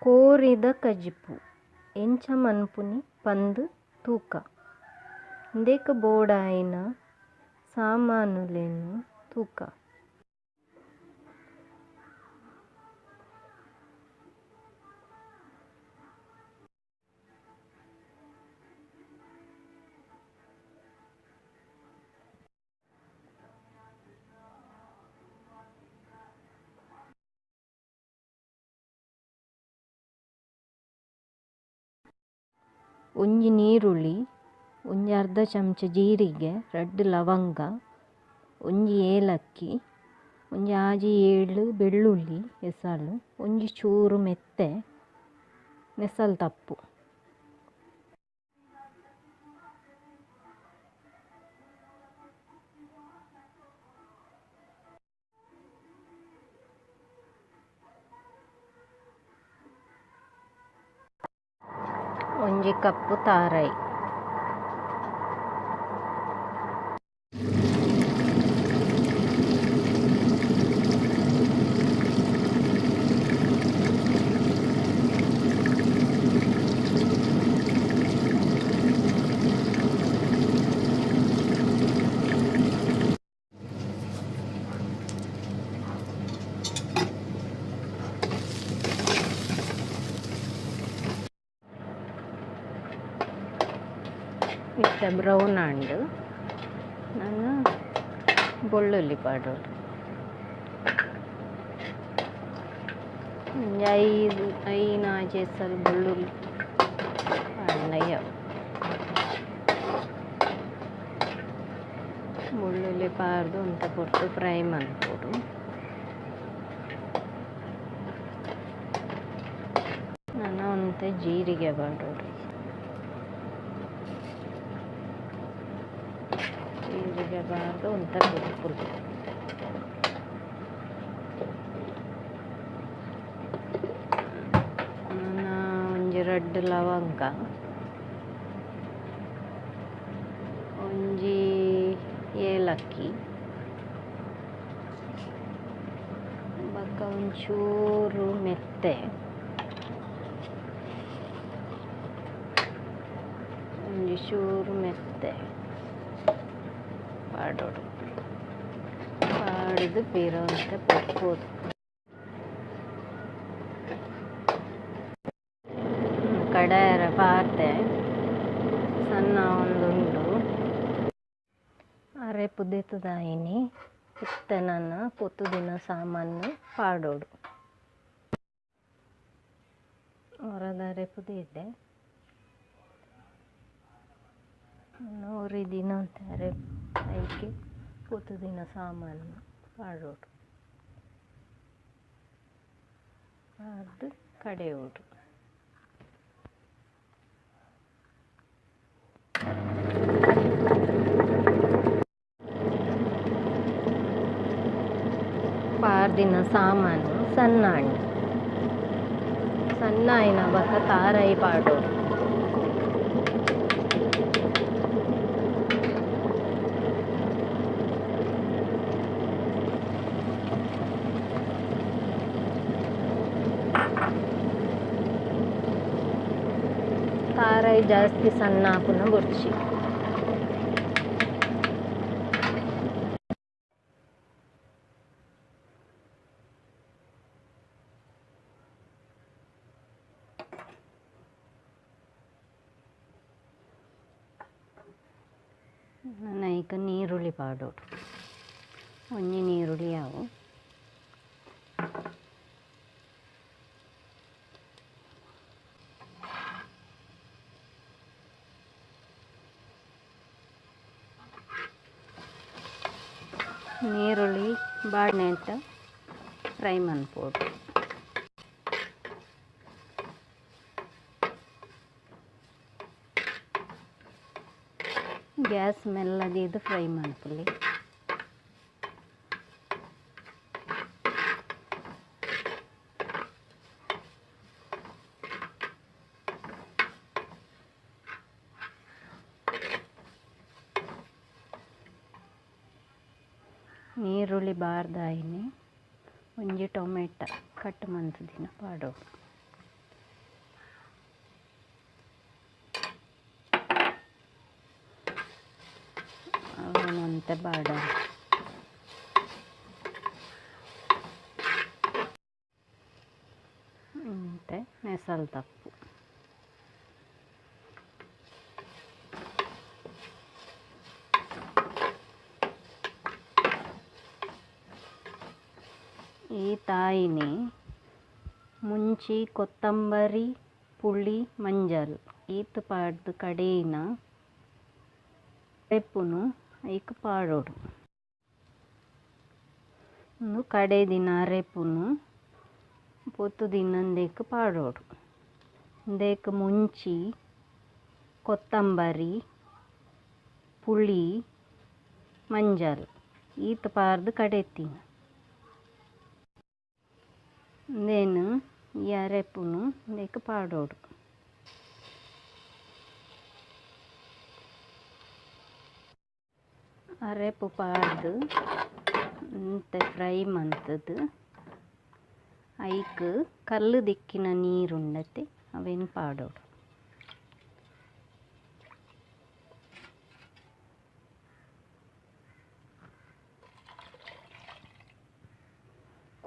ಕೋರಿದ ಕಜಿಪು ಎಂಚ ಮನ್ಪುನಿ ಪಂದ್ ತೂಕ. ಉಂದೆಕ್ ಬೋಡಾಯಿನ ಸಾಮಾನುಲೆನ್ ತೂಕ. ಒಂಜಿ ನೀರುಳ್ಳಿ, ಒಂಜಿ ಅರ್ಧ ಚಮಚ ಜೀರಿಗೆ, 2 ಲವಂಗ, ಒಂಜಿ ಏಲಕ್ಕಿ, ಒಂಜಿ 6-7 ಬೆಳ್ಳುಳ್ಳಿ ಎಸಲು, ಒಂಜಿ ಚೂರು ಮೆತ್ತೆ ನೆಸಲ್ ತಪ್ಪು. ಒಂಜಿ ಕಪ್ಪು ತಾರೈ. ಇತ್ತೆ ಬ್ರೌನ್ ಆಂಡ್ ನಾನು ಬೆಳ್ಳುಳ್ಳಿ ಪಾಡೋಡು. ಒಂಜಿ 5 6 ಎಸಲ್ ಬೆಳ್ಳುಳ್ಳಿ ಪಾಡ್ಂಡ ಬೆಳ್ಳುಳ್ಳಿ ಪಾಡ್ದು ಒಂತೆ ಪೊರ್ತು ಫ್ರೈ ಮನ್ಪೊಡು. ನಾನು ಒಂತೆ ಜೀರಿಗೆ ಪಾಡೋಡು. ಜೀರಿಗೆ ಪಾಡ್ದು ಒಂತೆ ಪೊರ್ಪುಡು. ನಾನು ಒಂಜಿ 2 ಲವಂಗ, ಒಂಜಿ ಏಲಕ್ಕಿ, ಬೊಕ್ಕ ಒಂಚೂರು ಮೆತ್ತೆ, ಒಂಜಿ ಚೂರು ಮೆತ್ತೆ ಪಾಡೋಡು. ಪಾಡ್ದು ಪಿರ ಒಂತೆ ಪೊರ್ಪೊಡು. ಕಡಾಯರ ಪಾರ್ದೆ ಸಣ್ಣ ಒಂದುಂಡು. ಅರೆಪು ದೆತ್ತುದಾಯಿನಿ ಇತ್ತೆ ನನ ಪೊತ್ತುದಿನ ಸಾಮಾನು ಪಾಡೋಡು. ಒರದ ಅರೆಪು ದೀತೆ ಒರಿದಿನ ಅರೆಪು ಐಕೆ ಪೊತ್ತುದಿನ ಸಾಮಾನು ಪಾಡೋಡು. ಪಾಡ್ದು ಕಡೆಯೋಡು. ಪಾರ್ದಿನ ಸಾಮಾನು ಸಣ್ಣ ಆಂಡ್. ಸಣ್ಣ ಆಯಿನ ಬೊಕ್ಕ ತಾರೈ ಪಾಡೋಡು. ತಾರೈ ಜಾಸ್ತಿ ಸಣ್ಣ ಆಪುನ ಬೊರ್ಚಿ. ನೈಕ ನೀರುಳ್ಳಿ ಪಾಡೋಡು. ಒಂಜಿ ನೀರುಳ್ಳಿ ಆವು. ನೀರುಳ್ಳಿ ಬಾಡ್ನೆಟ್ಟ ಫ್ರೈ ಮನ್ಪೊಡು. ಗ್ಯಾಸ್ ಮೆಲ್ಲದೀದು ಫ್ರೈ ಮನ್ಪುಲಿ. ನೀರುಳ್ಳಿ ಬಾರ್ದಾಯಿನಿ ಒಂಜಿ ಟೊಮೆಟೊ ಕಟ್ ಮನ್ತುದಿನ ಪಾಡೋಡು. ಒಂತೆ ಬಾಡಾರೆ. ಒಂತೆ ನೆಸಲ್ ತಪ್ಪು. ಈ ತಾಯಿನಿ ಮುಂಚಿ ಕೊತ್ತಂಬರಿ ಪುಳಿ ಮಂಜಲ್ ಈತ್ ಪಾಡ್ದು ಕಡೆಯಿನ ಅರೆಪುನು ಐಕ್ ಪಾಡೊಡು. ಉಂದು ಕಡೆದಿನ ಅರೆಪುನು ಪೊತ್ತುದಿನಂದೆಕ್ ಪಾಡೊಡು. ಉಂದೆಕ್ ಮುಂಚಿ ಕೊತ್ತಂಬರಿ ಪುಳಿ ಮಂಜಲ್ ಈತ್ ಪಾಡ್ದು ಕಡೆತಿನ. ಉಂದೆನ್ ಈ ಅರೆಪುನು ಉಂದೆಕ್ ಪಾಡೊಡು. ಅರೆಪು ಪಾಡ್ದು ಒಂತೆ ಫ್ರೈ ಮಂತುದು ಐಕ್ ಕಲ್ಲು ದಿಕ್ಕಿನ ನೀರುಂಡತೆ ಅವೆನ್ ಪಾಡೊಡು.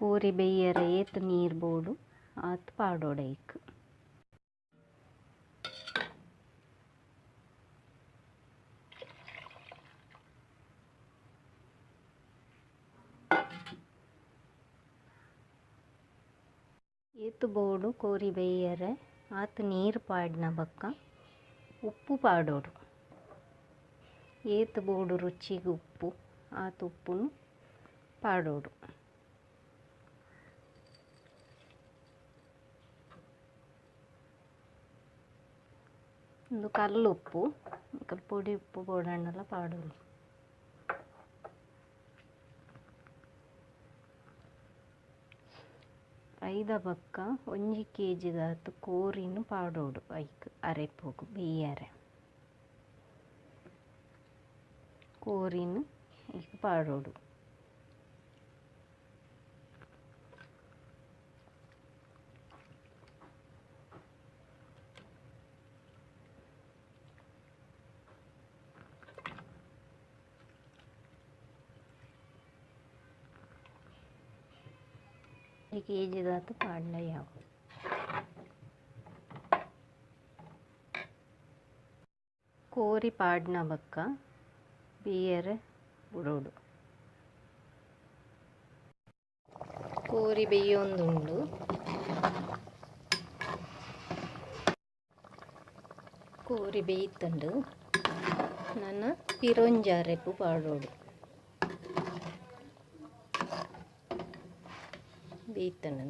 ಕೋರಿ ಬೇಯರೆ ಏತ್ ನೀರು ಬೋಡು ಆತ್ ಪಾಡೊಡು ಐಕ್. ಏತ್ ಬೋಡು ಕೋರಿ ಬೇಯರೆ ಆತ್ ನೀರು ಪಾಡ್ನ ಬೊಕ್ಕ ಉಪ್ಪು ಪಾಡೊಡು. ಏತ್ ಬೋಡು ರುಚಿಗೆ ಉಪ್ಪು ಆತ್ ಉಪ್ಪುನು ಪಾಡೊಡು. ಉಂದು ಕಲ್ಲು ಉಪ್ಪು ಪೊಡಿ ಉಪ್ಪು ಬೋಡಾಂಡಲ ಪಾಡೊಲಿ. ಐದ ಬೊಕ್ಕ 1 ಕೆಜಿದಾತ್ ಕೋರಿನ್ ಪಾಡೊಡು ಐಕ್ ಅರೆಪುಗು ಬೇಯರೆ. ಕೋರಿನ್ ಐಕ್ ಪಾಡೊಡು. ಕೆಜಿದಾತ್ ಪಾಡ್ಂಡ ಯಾವು. ಕೋರಿ ಪಾಡ್ನ ಬೊಕ್ಕ ಬೇಯರೆ ಬುಡೊಡು. ಕೋರಿ ಬೇಯೊಂದುಂಡು. ಕೋರಿ ಬೇಯ್ತುಂಡು. ನನ ಪಿರೊಂಜಿ ಅರೆಪು ಪಾಡೊಡು. ಬೇಯ್ತುಂಡು.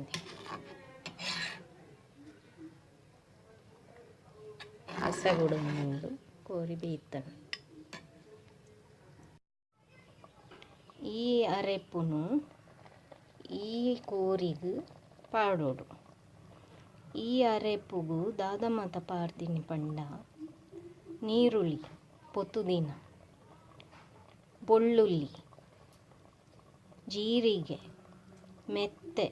ಹಸೆ ಬುಡೊಂದುಂಡು. ಕೋರಿ ಬೇಯ್ತುಂಡು. ಈ ಅರೆಪುನು ಈ ಕೋರಿಗ್ ಪಾಡೊಡು. ಈ ಅರೆಪುಗು ದಾದ ಮಾತ ಪಾಡ್ದಿನಿ ಪಂಡ ನೀರುಳ್ಳಿ ಪೊತ್ತುದಿನ, ಬೊಳ್ಳುಳ್ಳಿ, ಜೀರಿಗೆ, ಮೆತ್ತೆ,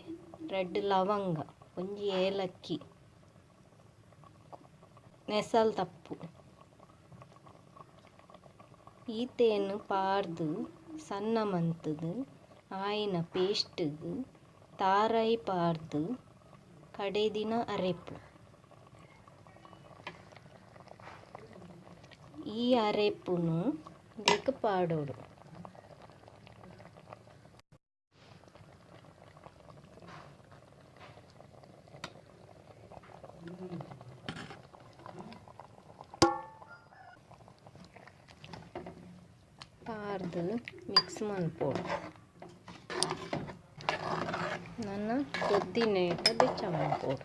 2 ಲವಂಗ, 1 ಏಲಕ್ಕಿ, ನೆಸಲ್ ತಪ್ಪು ಈತೇನು ಪಾಡ್ದು ಸಣ್ಣ ಮಂತುದು ಆಯಿನ ಪೇಸ್ಟ್ಗ್ ತಾರಾಯಿ ಪಾಡ್ದು ಕಡೆದಿನ ಅರೆಪು. ಈ ಅರೆಪುನು ಉಂದೆಕ್ ಪಾಡೊಡು. ಪಾಡ್ದು ಮಿಕ್ಸ್ ಮನ್ಪೊಡು. ನನ ಕೊದ್ದಿನೇಟ ಬೆಚ್ಚ ಮನ್ಪೊಡು.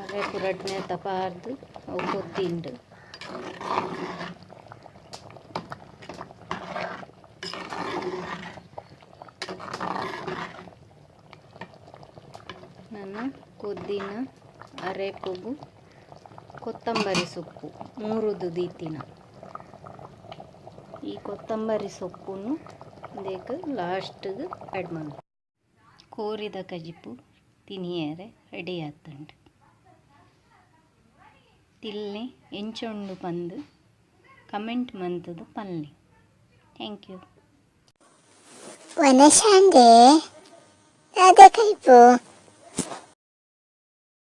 ಅರೆಪು ರಡ್ಡನೇತ ಪಾಡ್ದು ಅವು ಕೊದ್ದಿಂಡು. ನನ ಕೊದ್ದಿನ ಅರೆಪುಗು ಕೊತ್ತಂಬರಿ ಸೊಪ್ಪು ಮೂರುದು ದೀತಿನ. ಈ ಕೊತ್ತಂಬರಿ ಸೊಪ್ಪುನು ಉಂದೆಕ್ ಲಾಸ್ಟ್ಗ್ ಆ್ಯಡ್ ಮನ್ಪೊಡು. ಕೋರಿದ ಕಜಿಪು ತಿನಿಯರೆ ರೆಡಿ ಆತುಂಡು. ತಿನ್ಲೆ, ಎಂಚ ಉಂಡು ಪಂದ್ ಕಮೆಂಟ್ ಮಂತುದು ಪನ್ಲೆ. Thank you. ವನಶಾಂಡೆ ದಾದ ಕೈಪು.